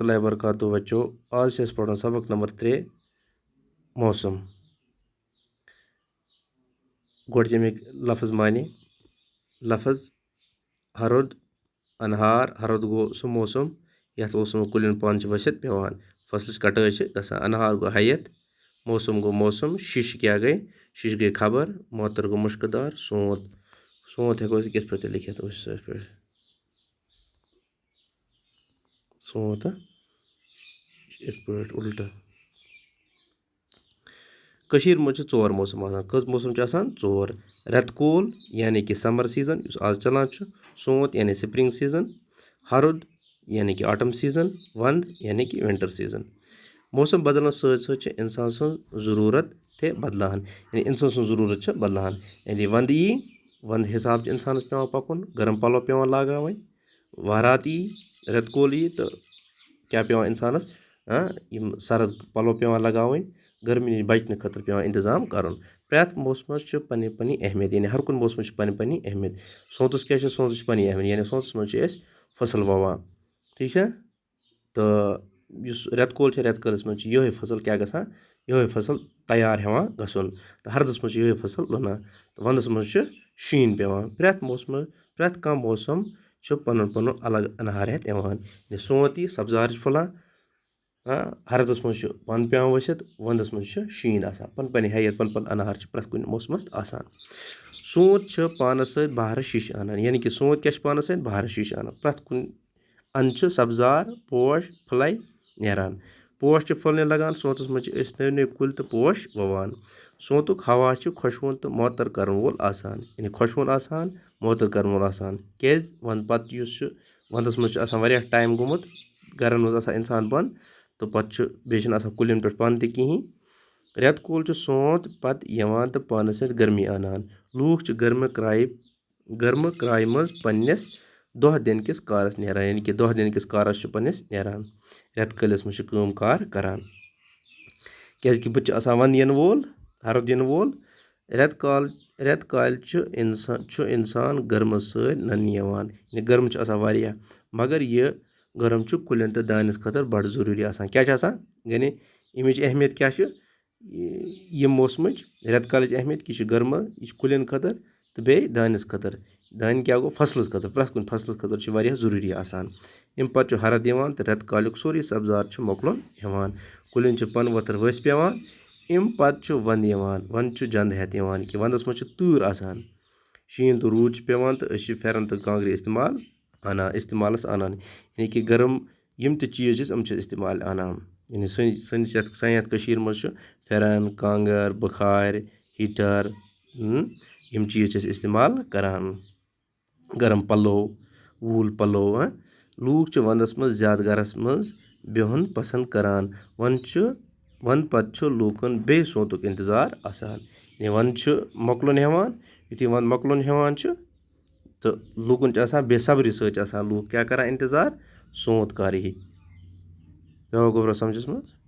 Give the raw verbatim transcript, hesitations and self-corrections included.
اللہ وبرکاتہ بچو۔ آز چھِ أسۍ پران سبق نمبر ترٛےٚ، موسم۔ گۄڈٕ چھِ اَمِکۍ لفظ معنی۔ لفظ ہرُد، انہار۔ ہرُد گوٚو سُہ موسم یَتھ موسمس کُلٮ۪ن پن چھِ ؤسِتھ پٮ۪وان، فصلٕچ کٹٲے چھِ گژھان۔ انہار گوٚو ہیٚتھ، موسم گوٚو موسم۔ شِش کیٛاہ گٔے؟ شِش گٔے خبر۔ موتر گوٚو مُشکہٕ دار۔ سونٛت، سونٛت ہٮ۪کو أسۍ کِتھ پٲٹھۍ تہِ لیکھِتھ؟ أسۍ چھِ یِتھ پٲٹھۍ سونٛت، یِتھ پٲٹھۍ اُلٹہٕ۔ کٔشیٖرِ منٛز چھِ ژور موسم آسان۔ کٔژ موسم چھِ آسان؟ ژور۔ رٮ۪تہٕ کول، یعنی کہِ summer season، یُس آز چلان چھُ، سونٛت، یعنی spring season، ہرُد، یعنی کہِ autumn season، ونٛد، یعنی کہِ winter season۔ موسم بدلنس سۭتۍ سۭتۍ چھِ انسان سٕنٛز ضروٗرت تہِ بدلان، یعنی انسان سٕنٛز ضروٗرت چھِ بدلان۔ ییٚلہِ ونٛدٕ یی، ونٛدٕ حساب چھُ انسانس پٮ۪وان پکُن، گرم پلو پٮ۪وان لاگاوٕنۍ۔ وہرات یی، رٮ۪تہٕ کول یی، تہٕ کیٛاہ پٮ۪وان انسانس؟ آ، یِم سرد پلو پٮ۪وان لگاوٕنۍ، گرمی نِش بچنہٕ خٲطرٕ پٮ۪وان انتظام کرُن۔ پرٛٮ۪تھ موسمس چھِ پنٕنۍ پنٕنۍ اہمیت، یعنی ہر کُنہِ موسمس چھِ پنٕنۍ پنٕنۍ اہمیت۔ سونٛتس کیٛاہ چھِ؟ سونٛتس چھِ پنٕنۍ اہمیت، یعنی سونٛتس منٛز چھِ أسۍ فصل ووان، ٹھیٖک چھا؟ تہٕ یُس رٮ۪تہٕ کول چھُ، رٮ۪تہٕ کٲلِس منٛز چھُ یِہوٚے فصل کیٛاہ گژھان؟ یِہوٚے فصل تیار ہٮ۪وان گژھُن۔ تہٕ ہردَس منٛز چھُ یِہوٚے فصل لونان۔ تہٕ وَندَس منٛز چھُ شیٖن پٮ۪وان۔ پرٛٮ۪تھ موسمہٕ، پرٛٮ۪تھ کانٛہہ موسم چھُ پَنُن پَنُن الگ اَنہار ہٮ۪تھ یِوان۔ ییٚلہِ سونٛت یی، سبزار چھِ پھۄلان۔ ہا، ہردَس منٛز چھُ پَن پٮ۪وان ؤسِتھ، وَندَس منٛز چھُ شیٖن آسان۔ پَن پَنٕنۍ ہیٚتھ، پَن پَن اَنہار چھِ پرٛٮ۪تھ کُنہِ موسمَس آسان۔ سونٛت چھُ پانَس سۭتۍ بہارَس شیٖشہِ اَنان، یعنی کہِ سونٛت کیٛاہ چھُ پانَس سۭتۍ؟ بہارَس شیٖشہِ اَنان۔ پرٛٮ۪تھ کُنہِ اَندٕ چھِ سبزار، پوش، پھٕلے نیران۔ پوش چھِ پھٔلنہِ لگان، سونٛتَس منٛز چھِ أسۍ نٔوۍ نٔوۍ کُلۍ تہٕ پوش وَوان۔ سونٛتُک ہوا چھُ خۄشوُن تہٕ معطر کرن وول آسان، یعنی خۄشوُن آسان، معطر کرن وول آسان۔ کیٛازِ؟ وَندٕ پتہٕ یُس چھُ، وَندَس منٛز چھُ آسان واریاہ ٹایم گوٚمُت، گرن منٛز آسان اِنسان بنٛد، تہٕ پتہٕ چھُ، بیٚیہِ چھُنہٕ آسان کُلٮ۪ن پٮ۪ٹھ پَن تہِ کِہیٖنۍ۔ رٮ۪تہٕ کول چھُ سونٛت پتہٕ یِوان تہٕ پانَس سۭتۍ گرمی اَنان۔ لوٗکھ چھِ گرمہٕ کرایہِ گرمہٕ کرایہِ منٛز پننِس دۄہ دِنہٕ کِس کارس نیران، یعنی کہِ دۄہ دِنہٕ کِس کارس چھُ پننِس نیران، رٮ۪تہٕ کٲلِس منٛز چھُ کٲم کار کران۔ کیازِ کہِ بُتھِ چھُ آسان وَندٕ یِنہٕ وول، ہرُد یِنہٕ وول۔ رٮ۪تہٕ کال، رٮ۪تہٕ کالہِ چھُ اِنسان، چھُ اِنسان گرمہٕ سۭتۍ نَننہٕ یِوان، یعنی گرم چھُ آسان واریاہ، مگر یہِ گرم چھُ کُلٮ۪ن تہٕ دانٮ۪س خٲطرٕ بڑٕ ضروٗری آسان۔ کیٛاہ چھُ آسان؟ یعنی اَمِچ اہمیت کیٛاہ چھِ؟ یہِ، یہِ موسمٕچ، رٮ۪تہٕ کالٕچ اہمیت کہِ یہِ چھُ گرما، یہِ چھُ کُلٮ۪ن خٲطرٕ تہٕ بیٚیہِ دانٮ۪س خٲطرٕ۔ دانہِ کیٛاہ گوٚو؟ فصلَس خٲطرٕ، پرٛٮ۪تھ کُنہِ فصلَس خٲطرٕ چھُ واریاہ ضروٗری آسان۔ اَمہِ پَتہٕ چھُ ہرُد یِوان تہٕ رٮ۪تہٕ کالیُک سورُے سبزار چھُ مۄکلُن ہٮ۪وان۔ کُلٮ۪ن چھِ پَنہٕ ؤتھٕر ؤسۍ پٮ۪وان۔ اَمہِ پَتہٕ چھُ وَندٕ یِوان، وَندٕ چھُ جَندٕ ہٮ۪تھ یِوان کہِ وَندَس منٛز چھِ تۭر آسان۔ شیٖن تہٕ روٗد چھِ پٮ۪وان تہٕ أسۍ چھِ پھٮ۪رَن تہٕ کانٛگرِ استعمال اَنان، استعمالَس اَنان۔ یعنی کہِ گرم یِم تہِ چیٖز چھِ أسۍ، یِم چھِ أسۍ استعمال اَنان۔ یعنی سٲنۍ، سٲنِس یَتھ، سانہِ یَتھ کٔشیٖرِ منٛز چھُ پھٮ۪رَن، کانٛگٕر، بُخارِ، ہیٖٹَر، ہُم، یِم چیٖز چھِ أسۍ استعمال کَران۔ گرم پَلو، ووٗل پَلو، ہاں۔ لوٗکھ چھِ وَندَس منٛز زیادٕ گَرَس منٛز بِہُن پَسنٛد کَران۔ وَندٕ چھُ، وَندٕ پَتہٕ چھُ لوٗکَن بیٚیہِ سونٛتُک اِنتظار آسان۔ یعنی وَندٕ چھُ مۄکلُن ہٮ۪وان، یُتھُے وَندٕ مۄکلُن ہٮ۪وان چھُ، تہٕ لوٗکَن چھِ آسان بے صبری سۭتۍ آسان لوٗکھ کیٛاہ کَران اِنتظار؟ سونٛت کَر یِیہِ۔ تَوَے گوٚبرا سَمجھَس منٛز؟